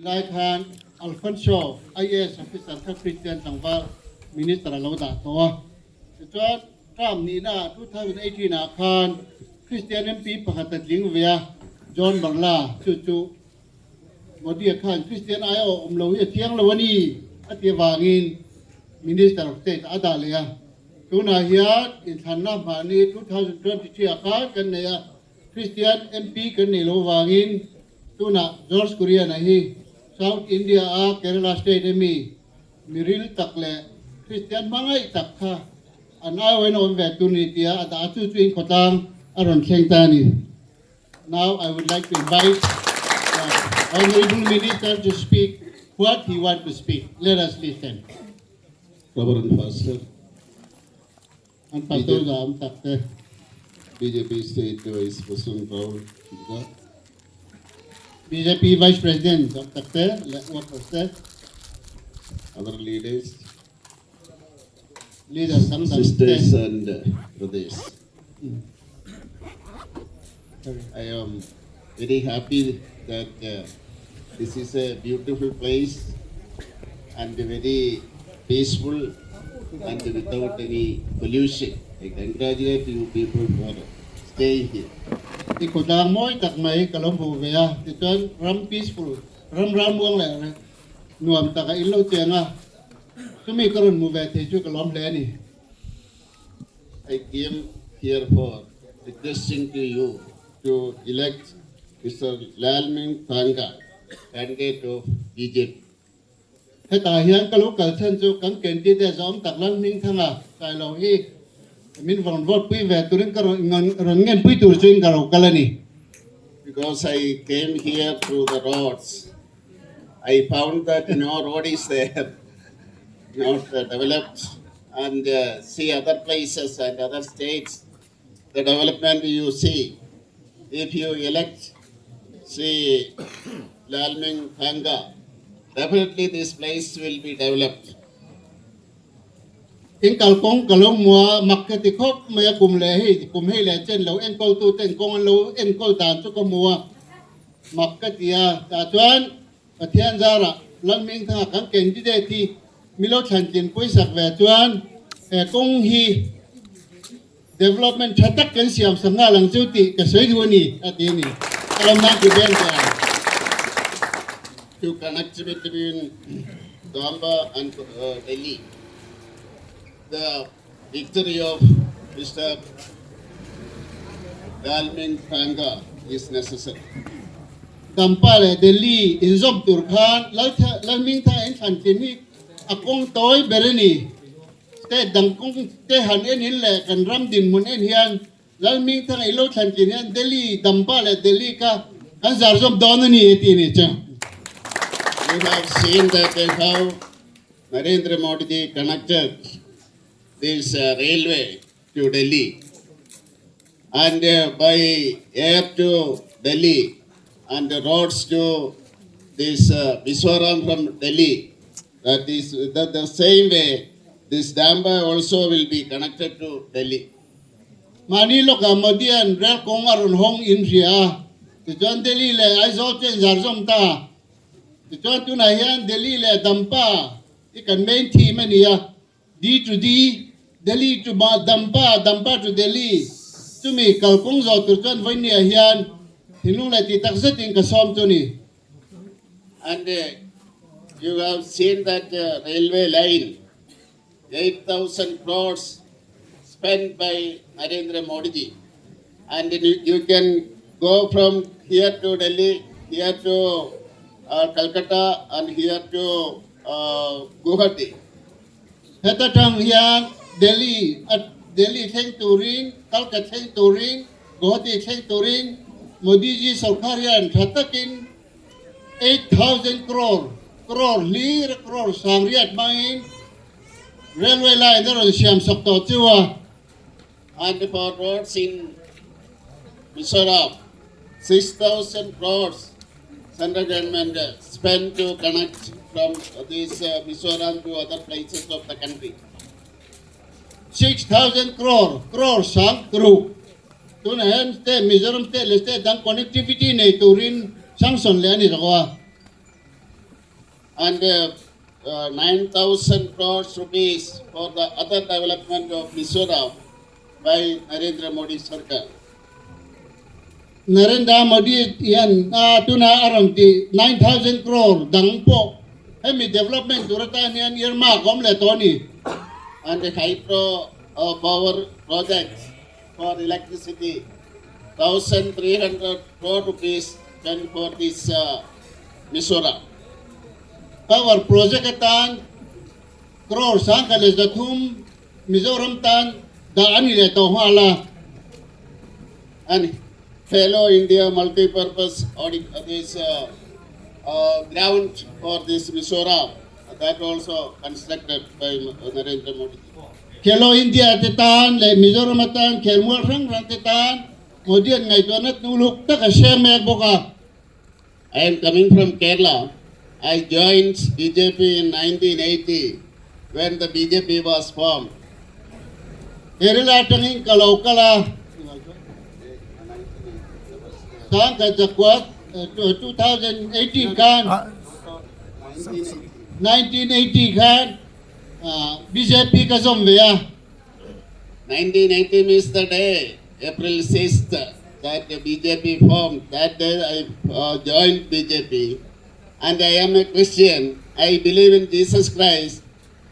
Lai khan Alfonso, IAS officer kha Christian tlangval minister a lo dah tawh a. Tichuan term nihna 2018 ah khan Christian MP pakhat a tling ve a, John Barla, chu chu Modi-a khan Christian aia awh awm lo hi a thiang lo a ni a ti avangin Minister of State a dah leh a. Tunah hian inthlanna hmahni 2023 ah khan kan nei a, Christian MP kan neih loh avangin tunah George Kurian-a hi South India-a Kerala state ami miril tak leh Christian hmangaih tak kha an aiawhin a awm ve tur ni tia a dah a, chu chu in khawtlang a rawn thleng ta a ni. Now I would like to invite the Honourable Minister to speak what he want to speak. Let us listen. Reverend Pastor. An pastor za awm tak te. Bjp State Vice President Rahul Gupta. Bjp Vice President awm tak te leh workers te. Other leaders. Leaders dang dang te. Sisters and brothers. I am very happy that this is a beautiful place and very peaceful and without any pollution. I congratulate you people for staying here. I khawtlang mawi tak mai ka lo hmuh ve a, tichuan ram peaceful, ram rammuang leh nuam tak a in lo cheng a, chumi ka rawn hmu ve thei chu ka lawm hle a ni. I came here for requesting to you to elect Mister Lalming Thanga, candidate of BJP. Hetah hian ka lo kal chhan chu kan candidate zawm tak Lalhmingthanga Sailo hi min rawn vote pui ve turin ka rawn rawn ngen pui tur chuin ka lo kal a ni. Because I came here through the roads, I found that no road is there, not developed and see other places and other states, the development you see. If you elect Sri Lalming Thanga, definitely this place will be developed. In kalkawng ka lo hmu a, mak ka ti khawp mai a, kum leh hei kum hei leh chen lo enkawltu ten kawng an lo enkawl dan chu ka hmu a, mak ka ti a, tah chuan Pathian zarah Lalhming thanga kan candidate hi milo thlantlin puisak ve chuan he kawng hi development tha tak kan siam sak nghal ang chu tih ka sawi duh a ni, a ti a ni. A ram nan ti vel ve ang. To connect between Dampa and Delhi, the victory of Mister Lalming Thanga is necessary. Dampa leh Delhi inzawm tur khan Lalming Thanga in thlan tlin hi a kawng tawi ber a ni. State dang kawng te han en in leh kan ram dinhmun en hian Lalming Thanga i lo thlan tlin hian Delhi, Dampa leh Delhi kha kan zar zawm dawn a ni a ti a ni chu. We have seen that how Narendra Modi connected this railway to Delhi and by air to Delhi and roads to this Mizoram from Delhi. That is that the same way this Dampa also will be connected to Delhi. Mahni lawkah Modi-a'n rel kawng a rawn hawng in hria a, tichuan Delhi leh Aizawl chu a inzar zawm ta. Tichuan tunah hian Delhi leh Dampa hi kan main theme a ni a, D to D, Delhi to Dampa, Dampa to Delhi, chumi kalkawng zawh tur chuan vawinia hian thinlung leh tih tak zetin ka sawm chu a ni. And you have seen that railway line, 8,000 crores spent by Narendra Modi ji. And you can go from here to Delhi, here to Calcutta and here to Guwahati. Heta tang hian Delhi a Delhi thleng turin, Calcutta thleng turin, Guwahati thleng turin Modi ji sorkar hian tha takin 8,000 crore, crore hlir, crore sangriat hmangin railway line a rawn siam sak tawh chu a. And for roads in Mizoram, 6,000 crores central government spent to connect from this Mizoram to other places of the country. 6,000 crore, crore sang ruk. Tunah hian state, Mizoram state leh state dang connectivity nei turin sanction leh a ni zawk a. And 9,000 crores rupees for the other development of Mizoram by Narendra Modi Sarkar. Narendra Modi hian tuna a rawn tih 9,000 crore dang pawh hemi development tur atan hian earmark a awm leh tawh a ni. And hydro power projects for electricity 1,300 crore rupees spent for this Mizoram. Power project atan crore 1300 Mizoram tan dah a ni leh tawh nghal a. And Khelo India multi-purpose audit this ground for this Mizoram that also constructed by Narendra Modi. Khelo India te tan leh Mizoram atan khelmual hrang hrang te tan Modi-a'n ngaihtuahna hnuluk tak a hre mek bawk a. I am coming from Kerala. I joined BJP in 1980 when the BJP was formed. Kerala atangin ka lo kal a, 1909 2018 khan, 1980 khan BJP ka zawm ve a. 1980 means the day, April 6th, that the BJP formed. That day I joined BJP. And I am a Christian. I believe in Jesus Christ.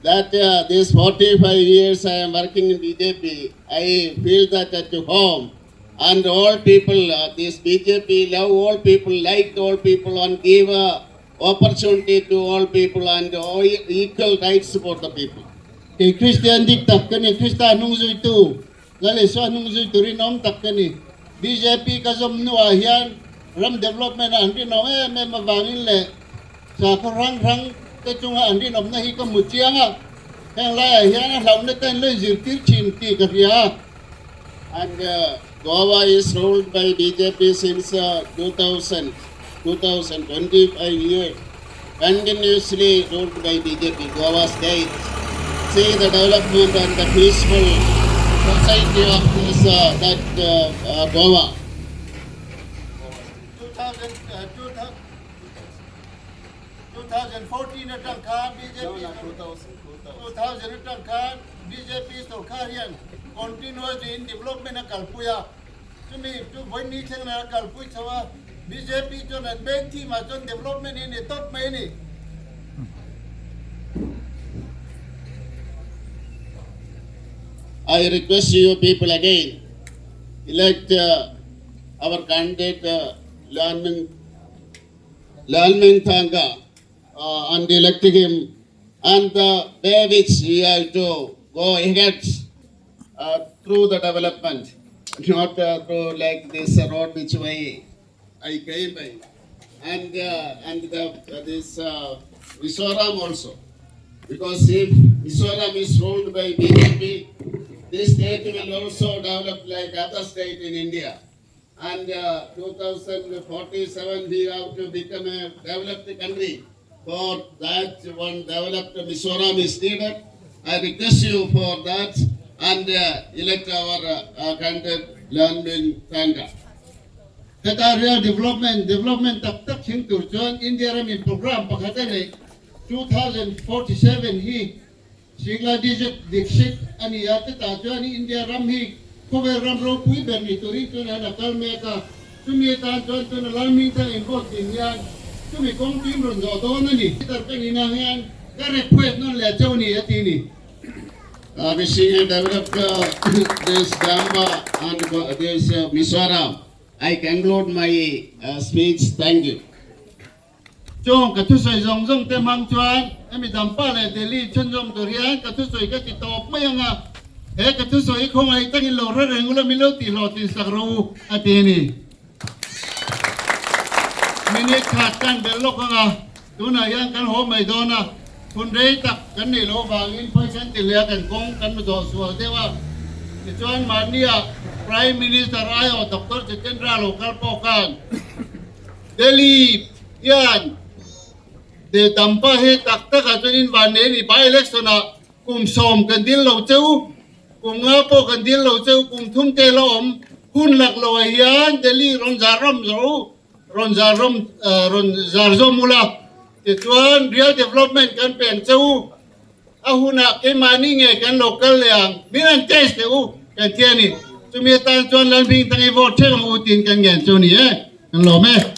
That this 45 years I am working in BJP, I feel that at home and all people, this BJP love all people, like all people and give opportunity to all people and all equal rights for the people. Kei Kristian dik tak ka ni, Krista hnung zuitu, Lal Isua hnung zuitu rinawm tak ka ni. Bjp ka zawm hnuah hian ram development ah an rinawm em em avangin leh sakhaw hrang hrang te chunga an rinawmna hi ka hmu chiang a, heng laiah hian a hlauhna te an lo inzirtir thin tih ka hria a. And Goa is ruled by BJP since 2000, 2025 years continuously ruled by BJP, Goa state. See the development and the peaceful society of this that Goa. 2014 atang khan BJP 2000 atang khan BJP sorkar hian continuously in development a kalpui a, chumi chu vawiin thleng a kalpui chho a, BJP chuan an main theme ah chuan development hi a ni tawp mai a ni. I request you people again elect our candidate Lalming Lalhmingthanga and elect him and the way which we have to go ahead through the development, not through like this road which way I came by, and the this Mizoram also, because if Mizoram is ruled by BJP, this state will also develop like other state in India. And 2047 we have to become a developed country. For that one developed Mizoram is needed. I request you for that and elect our candidate Lalhmingthanga. Heta real development, development tak tak thleng tur chuan India ramin program pakhat a neih 2047 hi Singla Digit Dikshit a ni a, chutah chuan India ram hi khawvel ram ropui ber ni turin chuan a kal mek a, chumi atan chuan tuna Lalhmingthang invote din hian chumi kawng tim rawn zawh dawn a ni. Peter ka nihna hian ka request nawn leh cheu ni a ti ni. Wishing a developed this Dampa and this Mizoram. I conclude my speech. Thank you. Chung ka thusawi zawng zawng te hmang chuan hemi Dampa leh Delhi chhunzawm tur hian ka thusawi ka ti tawp mai ang a, he ka thusawi khawngaih takin lo hre reng ula min lo tihhlawh tin sak rawh u a ti a ni. Minute khat kan belh lawk ang a, tunah hian kan haw mai dawn a, hun rei tak kan neih loh vangin phawi kan ti hle a, kan kawng kan hmu zawh sual deuh a, tichuan mahnia Prime Minister aiawh Doctor Jitendra lo kal pawh khan Delhi hian de Dampa hi tak takah chuan in van nei a ni. By election ah kum sawm kan dil lo cheu, kum nga pawh kan dil lo cheu, kum thum te la awm hun lak lo ah hian Delhi rawn zar ram zawh u, rawn zar ram rawn zar zawm ula. Tichuan real development kan pe ang che u. A hunah keimahni nge kan lo kal leh ang, min han test teh u kan ti a ni. Chumi atan chuan Lalhming tang i vote ṭhek ang u tiin kan ngen chu a ni e. Kan lawm e.